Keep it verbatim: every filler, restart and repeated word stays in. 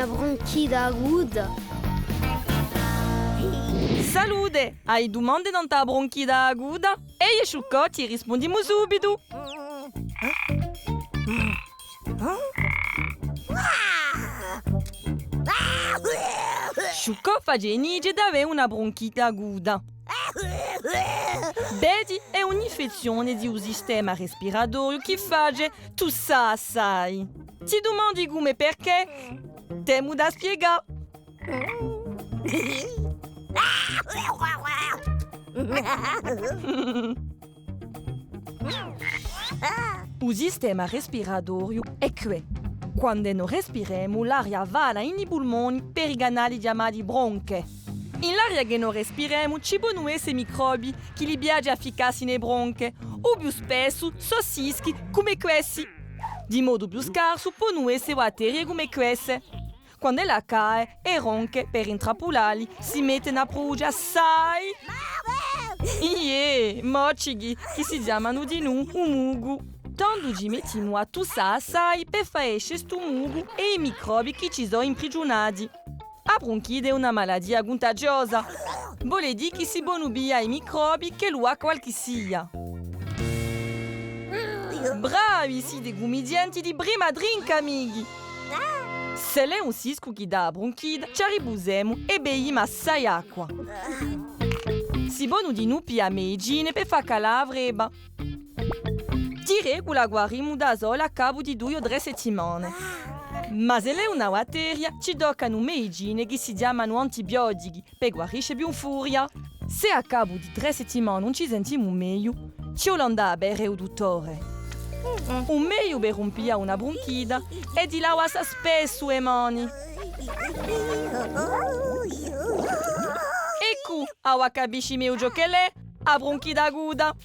Bronchite acuta. Salute! Ai dumande nant'à a bronchite acuta? Eiu è Sciuccò ti rispundimu subitu! Sciuccò face e nice d'avè una bronchite acuta. Vedi, hè un'infezzione di u sistema respiratoriu chì face tussà assai. Ti dumandi cumu è perchè? T'emu da spiegà. U sistema respiratoriu hè què. Quand'è no respiremu, l'aria fala in i pulmoni per i canali chjamati bronche. In l'aria chì no respiremu ci ponu esse microbi chì li piace à ficcassi in e bronche. U più spessu sò sischi cum'è questi. Di modu più scarsu ponu esse batterie cum'è queste. Quand'ella cade, e bronche, per intrappulà li, si mettenu à pruduce assai, iè, moccichi, chì si chjamanu dinù u mucu. Tandu ci mettimu à tussà assai per fà esce stu mucu è i microbi chì ci sò imprigiunati. A brunchite hè una malatia cuntagiosa. Vole dì chì si ponu piglià i microbi ch'ellu hà qualchissia. Bravi, site cum'è i dienti di prima trinca, amichi! S'ellu hè un siscu chì dà a brunchite, ci arripusemu è bevimu assai acqua. Si ponu dinù piglià medicine per fà calà a frebba. Di regula guarimu da sola à capu di dui o trè settimane. Ma s'ellu hè una batteria, ci toccanu medicine chì si chjamanu antibiotichi, per guarisce più in furia. S'è à capu di trè settimane ùn ci sentimu megliu, ci vole à andà à vede u duttore. U megliu per ùn piglià una brunchite hè di lavasse spessu e mani. Eccu, avà capisci megliu ciò ch'ellu hè, a brunchite acuta.